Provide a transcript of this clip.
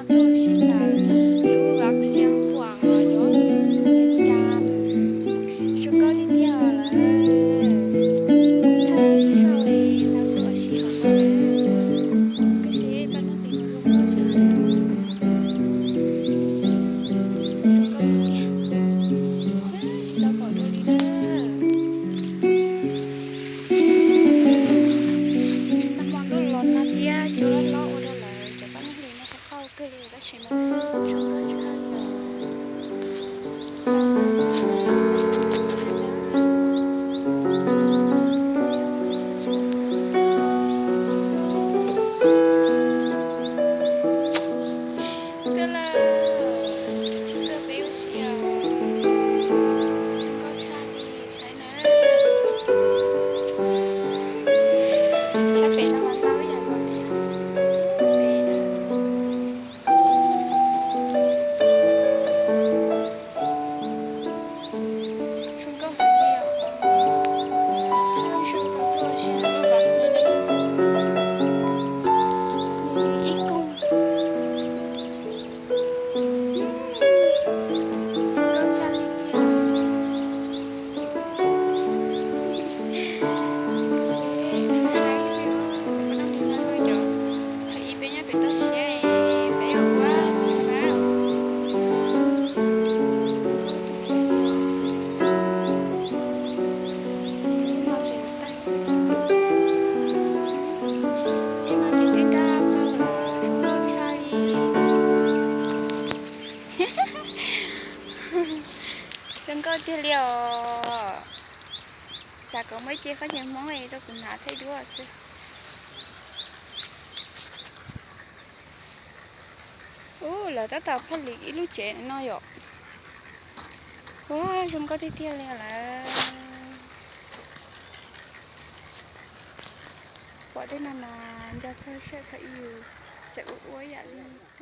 Tuaj ua si ntawm lub Vaj Xiab Huam los yuav cas zoo nkauj tiag tiag lawm. Thaum sau tau tuaj ua si hauv no, koj saib paj neeb pis no zoo nkauj tshaj. Zoo nkauj tiag tiag, tsis tau pom dua li na. Nag hmo ntuj los nag thiab cua loj loj ua rau lawv cov paj neeb hlis no qhov qauj kawg li tab sis mas zoo nkauj tshaj li os. Tuaj lawm, tsis tuaj peb ua si os. Zoo nkauj tshaj li, saib na. Sab pem no mas ntau ib yam nkaus thiab. Zoo nkauj heev li os. Zoo nkauj thaum tuaj ua si ntawm lub Vaj Xiab no, nws ib koog. Zoo nkauj tshaj li thiab. Tsis hais xwb, cov paj neeb li no yog cov thaum ub peb nyob pem toj siab peb ua ua na. Lub no tseem tag xwb. Tej no ces twb nrab tau lawm, zoo nkauj tshaj li. Zoo nkauj tiag li os. Xav kom muaj ib ce fab nyiaj Hmoob es rau kuv hnav thaij duab xwb. Ub, lawv tab tom phaj lis ib lub tsev no yom. Ua zoo nkauj tiag tiag li lawm. Pom tej no mas nco txog sij hawm thaum ub yus tseem ua ua ib yam li.